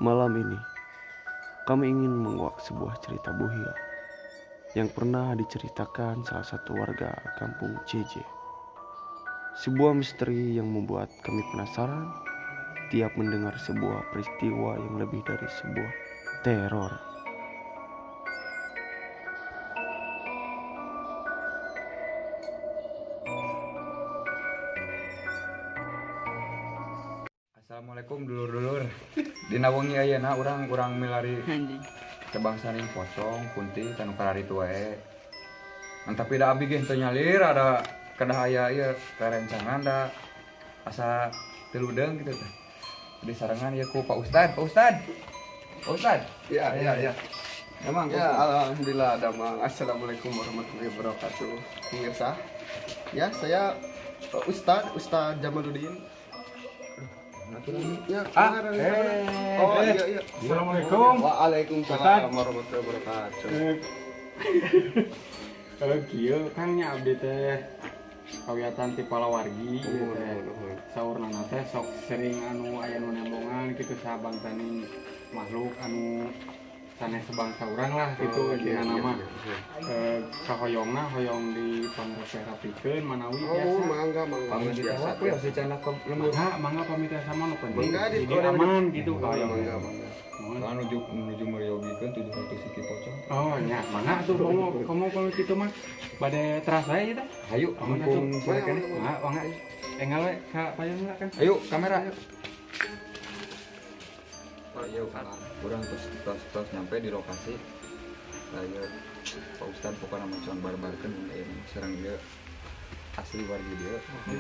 Malam ini, kami ingin menguak sebuah cerita buhil yang pernah diceritakan salah satu warga kampung CJ. Sebuah misteri yang membuat kami penasaran tiap mendengar sebuah peristiwa yang lebih dari sebuah teror. Assalamualaikum, dulur-dulur. Dina wengi ayeuna urang urang milari Anjing. Cabang saning pocong, kunti, tanu kararitu wae. Ngan tapi da abi ge henteu nyalir ada kedah aya ieu rerencangan da asa teu ludeung gitu teh. Di sarengan ieu ku Pak Ustad, Pak Ustad. Pak Ustad. Ya. Emang Ya, alhamdulillah damang. Assalamualaikum warahmatullahi wabarakatuh. Pemirsa. Ya, saya Ustad, Ustad Jamaluddin. Ya, Ah, kemarin, eh, kemarin. Oh, eh. iya. Assalamualaikum. Waalaikumsalam warahmatullahi wabarakatuh. Kalau kieu kan nya abdi teh kawiatan ti palawargi ieu Nuhun, teh. nuhun, nuhun. Saurnana teh sok sering anu aya nu nembongan kitu sabangsaning makhluk anu sanes sebangsa urang lah gitu Oh, iya, intina iya, mah. iya. Kahoyongna hoyong dipangrepeh-rapikeun manawi Oh, biasa. mangga, mangga. Pamit Biasa. biasa ya si cenah ke lembur. Mangga, mangga pamit sama nu penting. Mangga, di- Jadi aman gitu kahoyong. Mangga, mangga. Mohon. Soalnya nuju nuju meryogikeun 700 siki pocong. Oh nya, mangga tuh komo komo kalau gitu mah bade teras wae ieu teh. Hayu, Aman mumpung atuh. sore keneh. Mangga, mangga. Enggal we ka payun lah kan. Ayo kamera. Oh iya, kurang terus terus terus nyampe di lokasi. Lah iya, Pak Ustad pokoknya mau cuman barbarkeun mun aya serang dia asli warga dia di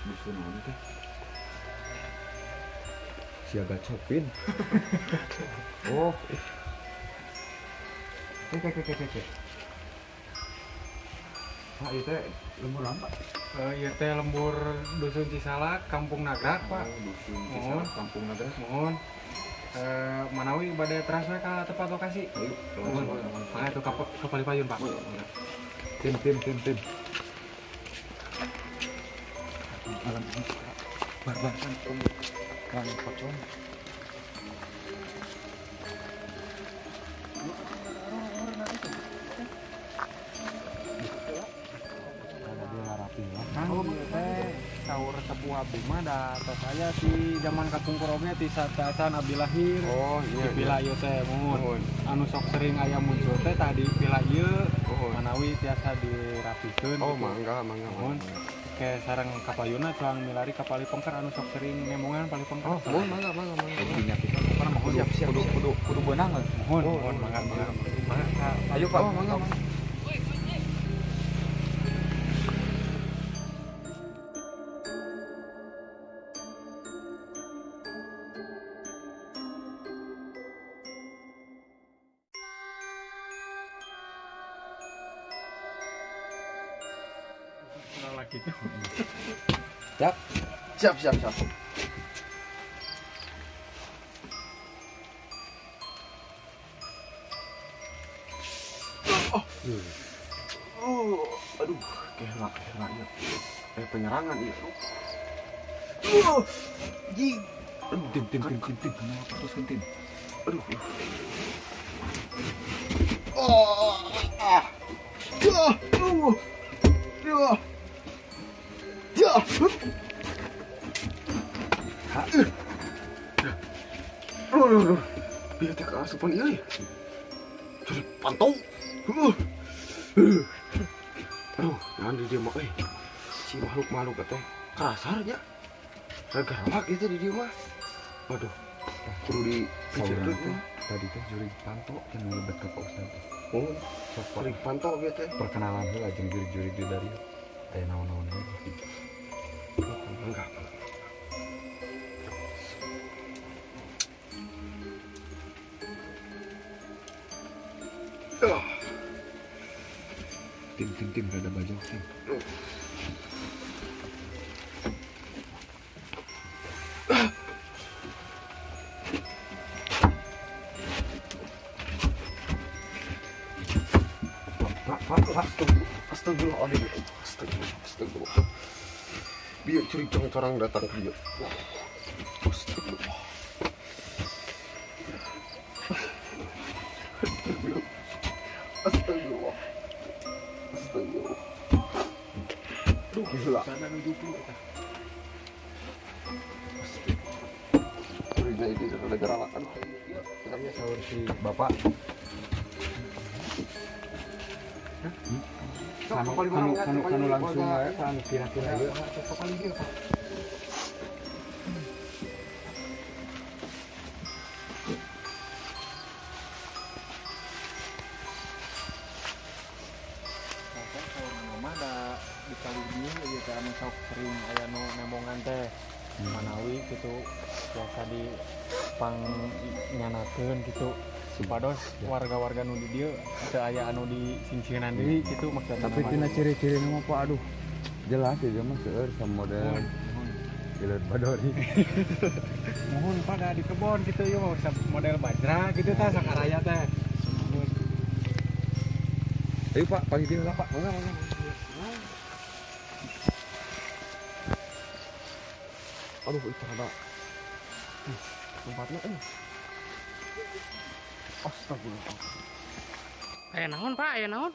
dusun naon teh. Siaga copin. Oh. Oke oke oke oke. Pak, itu teh lembur apa? Ieu teh lembur Dusun Cisalak, Kampung Nagrak, Pak. Oh, dusun Cisalak, Kampung Nagrak. Mohon. Manawi bade teras we ka tempat lokasi. Ayo, Mohon. Mangga tuh ka payun, Pak. Tim tim tim tim. Malam ini barbarkan kan pocong. Kang, ieu teh saur sepuh abdi mah da tos aya ti zaman kapungkur oge ti saacan abdi lahir. Oh, iya. Di villa ieu teh mohon. Mohon. Anu sok sering aya muncul teh tadi villa ieu Mohon. manawi tiasa dirapikeun Oh, gitu. mangga, mangga, Mohon. mangga. Ke sareng kapayuna cuang milari ka pengker anu sok sering nembongan pali pengker. Oh, mohon, mangga, mangga, mangga. Jadi pisan pokoknya mah kudu Siap, siap, kudu siap. kudu kudu beunang we. Mohon, Oh, mohon mangga mangga. Mangga ka Ayo Pak. Oh, mangga, mangga. Gitu. Siap. Siap, siap, siap. Oh, oh, aduh, kehela, kehela ya. Penyerangan ya. Jing. Aduh, Tim tim tim tim tim. Kenapa putuskeun tim? Aduh. Oh, ah. Ah, ah. Ya. Ha. Aduh, aduh, aduh. Biar teh keasupan ieu ya. Jadi pantau. Aduh, jangan di dia mah euy. Si makhluk-makhluk teh kasarnya. Raga gitu di dia mah. Waduh. Kudu di Saurang teh tadi teh jurig panto yang lebet ke Pak Ustad. Oh, Sok Pak, jurig pantau gitu teh. perkenalan heula jeung jurig-jurig di dari aya naon-naon we. Enggak. Ah. Tim tim tim rada bajau tim. Pak, Pak, Pak, astagfirullahaladzim, astagfirullah, astagfirullah. Biar curi corang datang ke dia. Astagfirullah. Gila. Sana nu juplu eta. Curiga itu rada garalak aduh. Iya saur si bapak. Kanu langsung wae anu kira-kira ieu. Sok sering aya nu nembongan teh manawi gitu biasa di pang nyanakeun gitu supados warga-warga nu di dieu teu aya anu di singsieunan deui gitu maksudna. Tapi tina ciri-ciri mah Pak aduh jelas ya mah seueur sama model Gileut badori. Mohon Pak da di kebon gitu ieu mah model bajra gitu tah sakaraya teh. Ayo Pak, pagi dieu lah Pak. Mangga mangga. Aduh, itu ada tempatnya ini. Astagfirullah. Aya naon, Pak? Aya naon?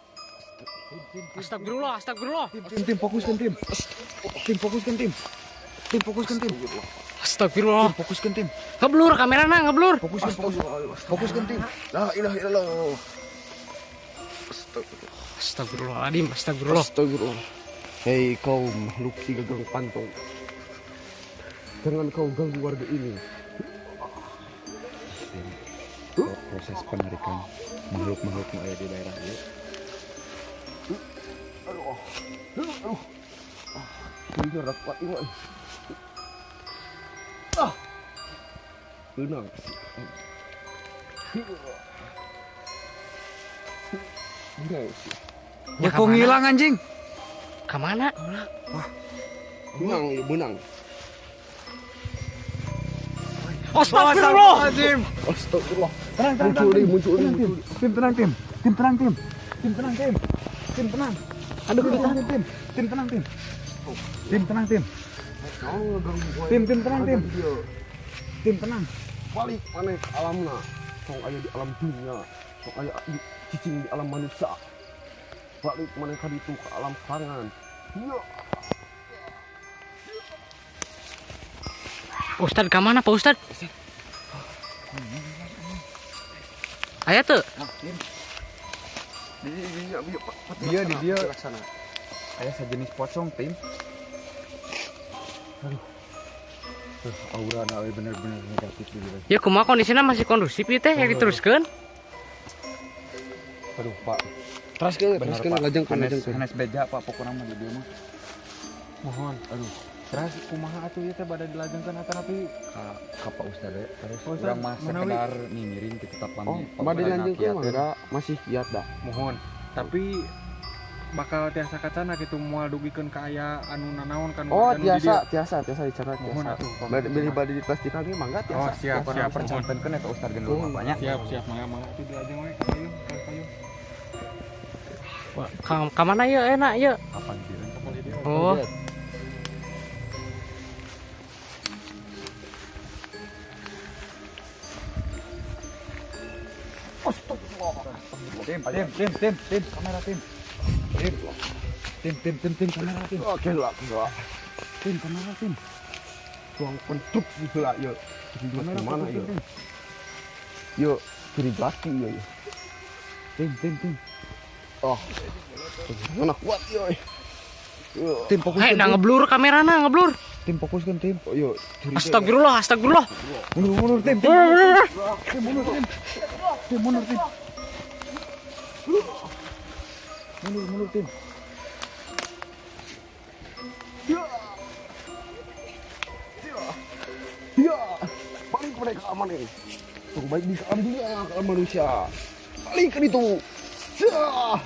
Astagfirullah, astagfirullah. Tim, fokuskan tim. Tim, fokuskan tim. Tim, fokuskan tim. Astagfirullah. Tim, fokuskan tim. Ngeblur kamerana, ngeblur. Fokuskan, fokuskan tim. La ilaha illallah. Astagfirullah. Astagfirullahaladzim, astagfirullah. Astagfirullah. Hei kau makhluk si gagang pantong. Jangan kau ganggu warga ini. Proses penarikan makhluk-makhluk yang ada di daerah ini. Aduh, aduh, ini rapat ini. Ah, benang. Ya kok ngilang anjing? Kemana? Wah, benang, ya benang. Astagfirullah. Astagfirullah. Tenang, tenang, muncul, muncul, muncul. Tim tenang, tim. Tim tenang, tim. Tim tenang, tim. Tim tenang. Aduh, tenang, tim. Tim tenang, tim. Tim tenang, tim. Tim, tim tenang, tim. Tim tenang. Balik maneh ke alamna. Tong aya di alam dunia. Tong aya cicing di alam manusia. Balik maneh ka ditu ke alam pangan. Ya. Ustad ke mana Pak Ustad? Aya tuh. Dia di dia. Aya sejenis pocong tim. Aduh. Aura na bener-bener negatif gitu. Ya kumaha kondisinya masih kondusif ieu teh yang diteruskeun? Aduh Pak. Teruskeun, teruskeun lajengkeun, lajengkeun. Hanes beja Pak pokona mah di dieu mah. Mohon. Aduh. Terus kumaha atuh ieu teh bade dilajengkeun atanapi ka Pak Ustad we. Terus urang mah sekedar ngingiring kitu tah pami. Oh, bade dilajengkeun mah enggak masih kiat dah. Mohon. Tapi bakal tiasa kacana kitu moal dugikeun ka aya anu nanaon kan. Oh, tiasa, tiasa, tiasa dicara Mohon tiasa. atuh. Bade bade dipastikan ge mangga tiasa. Oh, siap, siap. Percantenkeun eta Ustad gendul mah banyak. Siap, siap, mangga mangga atuh dilajeng we ka payung, ka payung. Wah, ka mana ieu enak ieu? Kapan dieu? Oh. Tim, tim, tim, tim, tim, kamera tim. Tim. Tim, tim, tim, tim, kamera tim. Oke lah, lah. Tim, kamera tim. Tuang konstruksi lah yuk. Mana yuk? Yuk, curiga yuk. Tim, tim, tim. Oh. Mana kuat yuk. Tim fokus. Hei, nah ngeblur kamerana, ngeblur. Tim fokuskan tim. Oh, yuk. Astagfirullah, astagfirullah. Mundur, mundur tim. Tim, tim mundur tim. Tim mundur tim. Mundur, mundur tim. Ya. Ya. Balik mereka aman ini. Tunggu baik di alam dunia, ke alam manusia. Balik ke itu. Ya.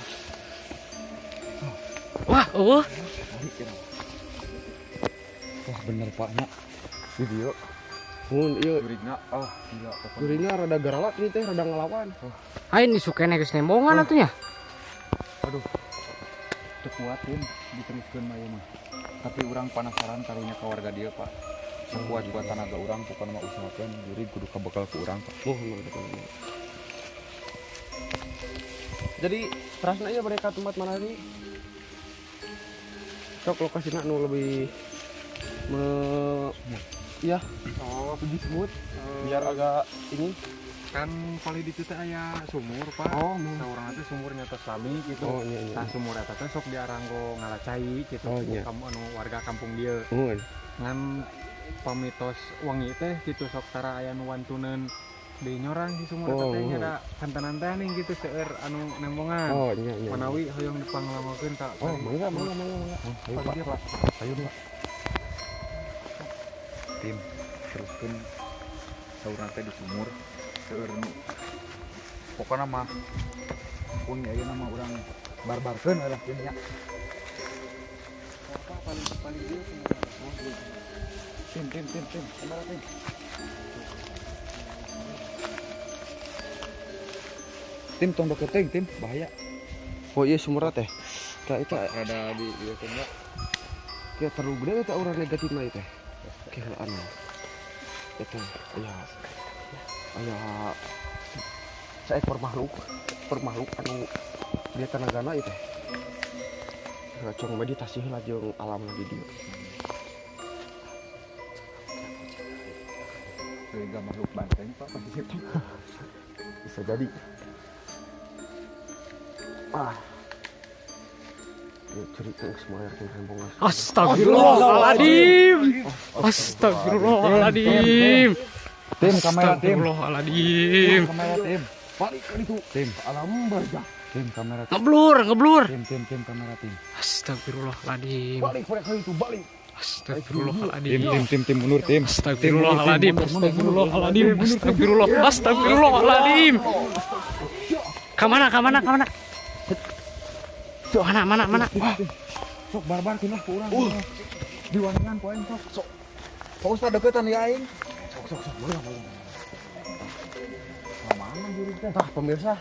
Wah, eueuh. Wah, bener Pak nya. Video. Mun ieu jurigna, oh gila pokoknya. Jurigna rada garalak ieu teh, rada ngelawan. Ayo ini sukene geus nembongan atuh nya. Aduh. Teu kuat tim diteruskeun mah ieu mah. Tapi urang penasaran karunya ka warga dieu, Pak. Sekuat-kuat tenaga urang pokona mah usahakeun jurig kudu kabekal ku urang, Pak. Oh, jadi terasna ieu mereka tempat mana nih? Sok lokasina nu lebih ya. Oh, lebih smooth. Biar agak ini kan paling di teh aya sumur, Pak. Oh, saurang teh sumurnya tos lami gitu. Oh, iya, iya. Tah sumur eta teh sok diaranggo ngalacai gitu. Oh, iya. Kamu anu warga kampung dieu. Oh. Ngan pamitos wengi teh gitu sok tara aya nu wantuneun deui nyorang di sumur eta teh nya da kantenan teh ning gitu seueur anu nembongan. Oh, iya, iya. Manawi hoyong dipanglangokeun ka. Oh, mangga mangga mangga mangga. Ayo, Pak. Pak. Ayo, Pak. Tim teruskeun saurna teh di sumur seueur nu pokona mah wengi ayeuna mah urang barbarkeun we lah tim nya. Apa paling dieu Tim tim tim tim kamera tim. Tim tong deket teuing tim bahaya. Oh iya sumur teh. Ka eta rada di ieu teh nya. Kayak terlalu gede eta aura negatif mah teh. Kayak anu. Eta aya aya seekor makhluk, makhluk anu dia tenagana ieu teh. Cong meditasi heula jeung alam di dieu. Sehingga makhluk banteng Pak pasti bisa jadi. Ah. Ya, cerita semua yang rembongan. Astagfirullahaladzim. Astagfirullahaladzim. Tim kamera tim. Astagfirullahaladzim. Kamera tim. Balik ke itu. Tim alam barzah. Tim kamera. Ngeblur, ngeblur. Tim tim tim kamera tim. Astagfirullahaladzim. Balik mereka itu balik. Astagfirullahaladzim. Tim tim tim tim mundur tim. Astagfirullahaladzim. Astagfirullahaladzim. Astagfirullah. Astagfirullahaladzim. Kamana kamana kamana. Mana mana mana. Sok barbar lah ku urang. Diwanian ku aing sok. Sok. Pak Ustad deketan ya aing. Sok sok sok mangga mangga. Mana jurig teh? Tah pemirsa.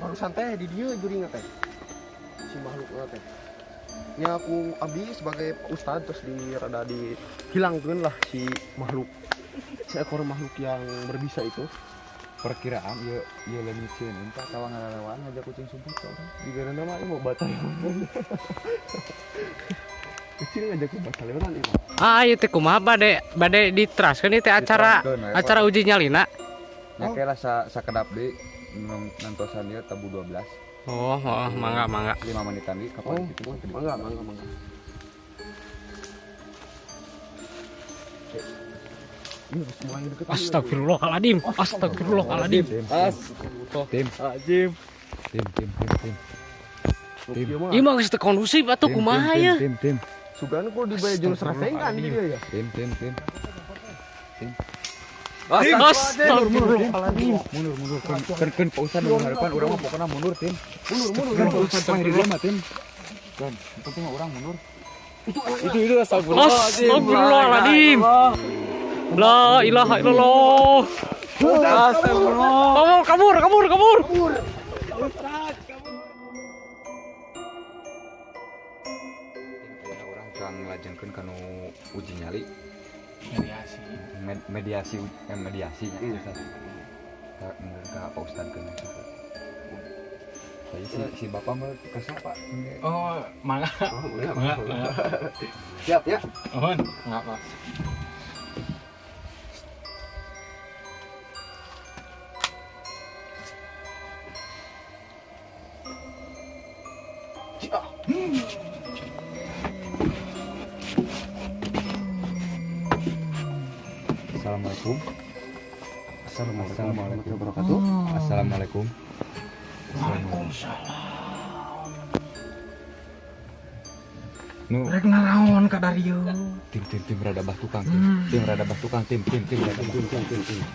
Barusan teh di dieu juringna teh. Si makhlukna teh. Nya aku abdi sebagai ustad terus di rada dihilangkeun lah si makhluk. Seekor makhluk yang berbisa itu. Perkiraan ieu ieu leungit sieun entah tawa ngalelewaan ngajak kucing sumput ka urang. Digana mah ieu mau bataleonan. Kucing ngajak bataleonan ieu. Ah, ieu teh kumaha bade bade diteraskeun ieu teh acara acara uji nyalina. Nya ke lah sakedap deui nantosan ieu tabu 12. Oh, oh, mangga mangga. 5 menitan deui kapan kitu. Mangga mangga mangga. Astagfirullahaladzim, astagfirullahaladzim. Astagfirullahaladzim. Tim, tim, tim, tim. Tim. Ieu mah geus teu kondusif atuh kumaha ya? Tim, tim. Sugan kudu dibayar jeung serasengan di dieu ya. Tim, tim, tim. Tim. Astagfirullahaladzim. Mundur, mundur. Keun Pak Ustad nu harapan urang mah pokona mundur, tim. Mundur, mundur. Keun Pak Ustad mah di mah, tim. Keun, penting mah urang mundur. Itu astagfirullahaladzim. Astagfirullahaladzim. La ilaha illallah. Astagfirullah. Kabur, kabur, kabur, kabur. Ayeuna urang can ngalajengkeun kanu uji nyali. Mediasi. Mediasi, mediasi nya. Ka ka Pak Ustad keun. Saya si bapak mah kesel Pak. Oh, mangga. Mangga. Siap ya. Mohon. Enggak, Pak. Assalamualaikum. Assalamualaikum warahmatullahi wabarakatuh. Assalamualaikum. Waalaikumsalam. Nu rek naraon ka darieu. Tim tim tim rada bah tukang tim. Tim rada bah tukang tim tim tim rada bah tim tim tim.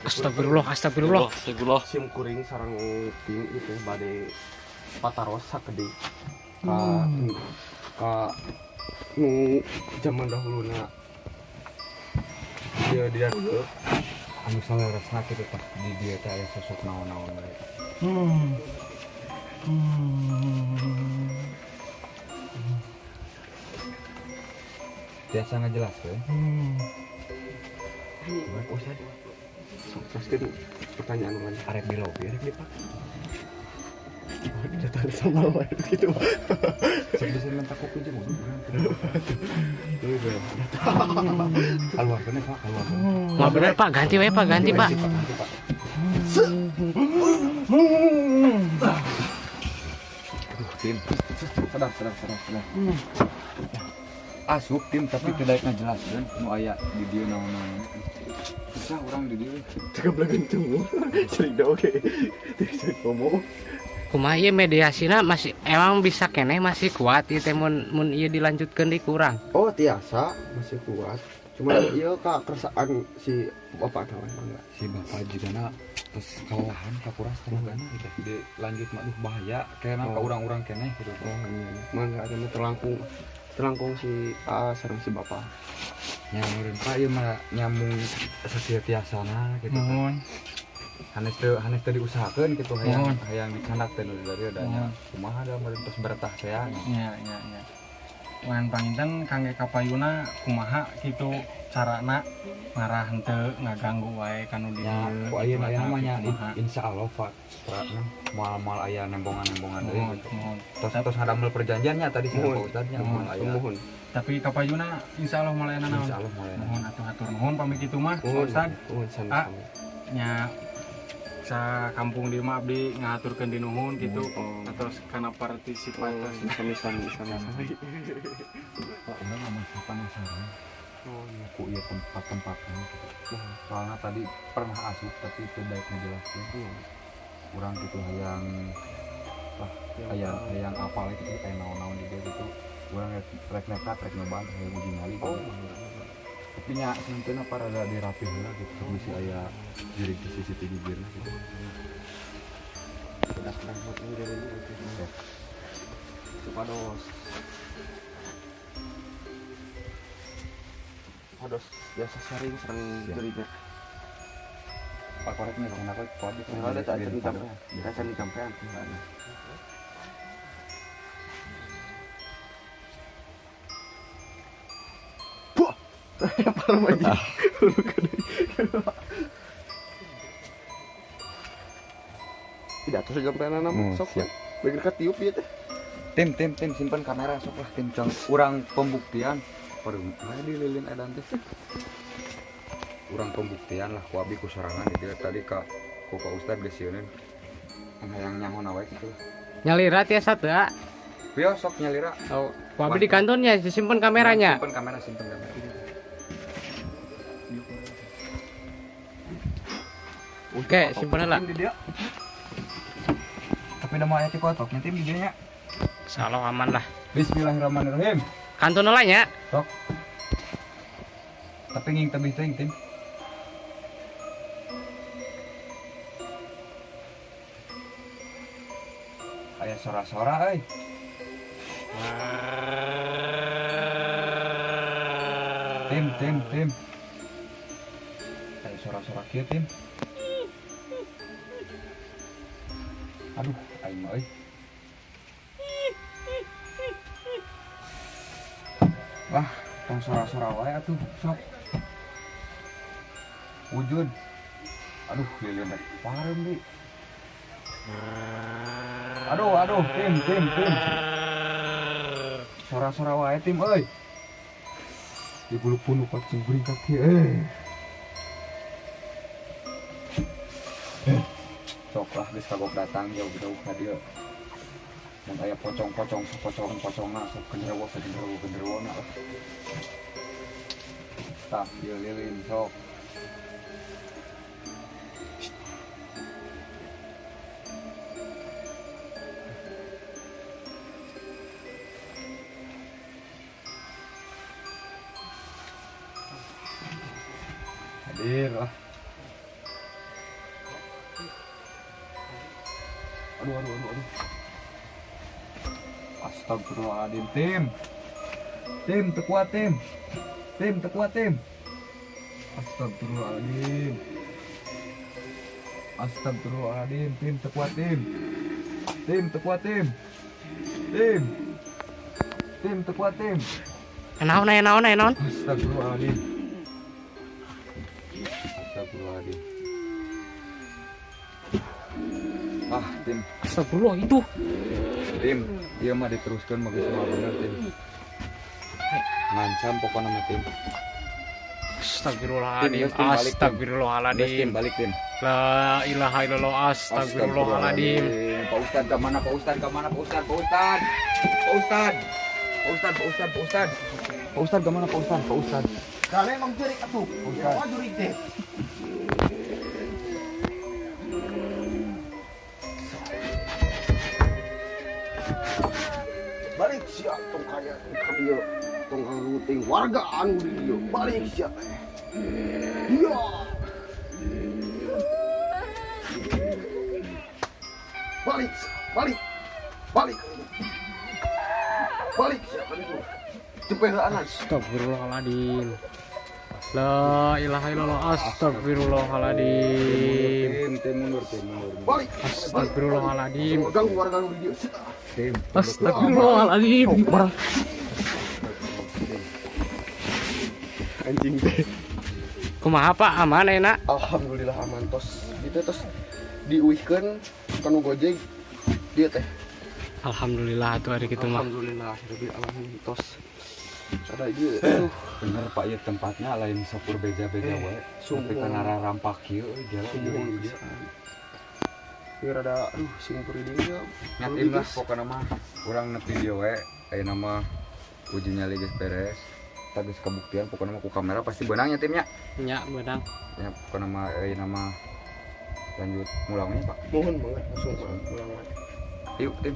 Astagfirullah, astagfirullah, astagfirullah. Sim kuring sarang tim itu bade pataros sakede ka ka nu zaman dahuluna dia dia anu saleresna kitu tah di dieu teh aya sosok naon-naon wae. Biasa ngajelaskeun. Sok teruskeun Pertanyaan mana? Arek di lobi arek dipake. Datang sama wae gitu. Sebisa minta kopi jeung urang. Keluarkeun Pak, keluarkeun. Nggak bener Pak, ganti we Pak, ganti Pak. Ganti Pak. Aduh, tim. Sadar, sadar, sadar, sadar. Asup tim tapi tidak ngajelaskeun nu aya di dieu naon-naon. Susah urang di dieu. Cekap lagi tunggu. Cerita oke. Tidak ngomong. Kumaha ieu mediasina masih emang bisa keneh masih kuat ieu teh mun mun ieu dilanjutkeun di kurang. Oh, tiasa masih kuat. Cuma iya kak keresaan si bapak tahu emang enggak. Si bapak juga na terus kelelahan kakuras tenagana gitu. Dilanjut mah duh bahaya kena ka urang-urang keneh gitu. Oh iya, mangga ada terlangkung terlangkung si A sareng si bapak. Nya meureun Pak ieu mah nyambung satiasa-tiasana gitu. Mohon. Hanes teu diusahakeun gitu hayang hayang dicandak teh nu dari adanya. Kumaha da meureun tos beretah teh ya. Nya nya nya. Ngan panginten kangge kapayuna kumaha kitu carana ngarah henteu ngaganggu wae kanu di Ya, dieu. ku ayeuna aya mah nya Kumaha. insyaallah Pak. Moal-moal aya nembongan-nembongan deui gitu. Mohon. Tos tos ngadamel perjanjiannya tadi sareng Pak Ustad nya moal aya. Mohon. Tapi kapayuna insyaallah moal aya naon. Insyaallah moal aya. Mohon atuh hatur nuhun pamit kitu mah Pak Ustad. Mohon sami-sami. Nya sa kampung di mah abdi ngahaturkeun di nuhun gitu. Terus kana partisipasi Sami-sami sami-sami. Pak urang mah masih penasaran. Oh iya. Ku ieu tempat-tempatnya gitu. Soalnya tadi pernah asup tapi teu daek ngajelaskeun. Urang gitu hayang lah hayang hayang apal gitu kayak naon-naon di dieu gitu. Urang rek nekat rek nyobaan hayang uji nyali gitu. Tapi nya sahenteuna parada dirapih heula gitu bisi aya jurig di CCTV jirna gitu. Udah sedang buat ini dari ini. Supados. Pados biasa sharing sering jurinya. Pak korek nih kenapa kok di Kalau ada tak cerita sampean, tak cerita sampean. Buah, parah aja. Tidak terus sampean nama sok. Beger katiup ieu teh. Tim tim tim simpan kamera sok lah tim cang. Urang pembuktian. Waduh, mana dililin edan teh. Urang pembuktian lah ku abi ku sorangan di dieu tadi ka ku Pak Ustad geus sieun. Hayang nyaho wae kitu. Nyalira tiasa teu? Pieu sok nyalira. Oh, ku abi di kantonnya disimpen kameranya. Simpen kamera, simpen kamera. Oke, simpen lah. Tapi da moal aya ti kotoknya tim di dieu nya. Insyaallah aman lah. Bismillahirrahmanirrahim. Kantun lah nya. Sok. Tapi nging tebih teuing tim. Aya sora-sora euy. Tim tim tim. Aya sora-sora kieu tim. Aduh, aing mah euy. Wah, tong sora-sora wae atuh, sok. Wujud. Aduh, lilin rek pareum di. Aduh, aduh, tim, tim, tim. Sora-sora wae tim euy. Di bulu punu kucing guring kaki euy. Sok lah geus kagok datang jauh-jauh ka dieu. Mun aya pocong-pocong, pocong-pocongna sok genderuwo, genderuwo, genderuwona lah. Tah, ieu lilin sok. Hadir lah. Aduh, aduh, aduh, aduh. Astagfirullahaladzim, tim. Tim, tekuat tim. Tim, tekuat tim. Astagfirullahaladzim. Astagfirullahaladzim, tim, tekuat tim. Tim, tekuat tim. Tim. Tim, tekuat tim. Naon aya naon aya naon? Astagfirullahaladzim. Astagfirullahaladzim. Ah, tim. Astagfirullah itu. Tim, ieu mah diteruskeun mah geus mah bener, tim. Ngancam pokona mah, tim. Astagfirullahaladzim. Tim, tim, balik, tim. Astagfirullahaladzim. Geus, tim, balik, tim. La ilaha illallah, astagfirullahaladzim. Pak Ustad ke mana? Pak Ustad ke mana? Pak Ustad, Pak Ustad. Pak Ustad. Pak Ustad, Pak Ustad, Pak Ustad. Pak Ustad ke mana Pak Ustad? Pak Ustad. Kalian emang jurik atuh. Ustad. Wah jurik teh. Balik sia tong kaya tong ka dieu. Tong ngaruting warga anu di dieu. Balik sia teh. Iya. Balik, balik. Balik. Balik sia ka ditu. Cepet anak. Astagfirullahaladzim. La ilaha illallah, astagfirullahaladzim. Tim, tim mundur, tim mundur. Balik. Astagfirullahaladzim. Ganggu warga anu di dieu. Tim. Astagfirullahaladzim. Anjing teh. Kumaha Pak, aman enak? Alhamdulillah aman tos. Gitu tos diuihkeun kanu Gojek dia teh. Alhamdulillah tuh hari gitu mah. Alhamdulillah rabbil alamin tos. Ada ieu tuh. Bener Pak, ieu tempatnya lain sakur beja-beja wae. Sungguh. Tapi kana rarampak kieu euy gela Sungguh pisan. Ieu rada aduh sing peuriding ge. Nya tim lah pokona mah urang nepi dieu wae. Ayeuna mah uji nyali geus beres. Tah geus kabuktian pokona mah ku kamera pasti beunang nya timnya. Nya beunang. Ya pokona mah ayeuna mah lanjut mulangnya Pak. Mohon banget langsung pulang wae. Yuk tim.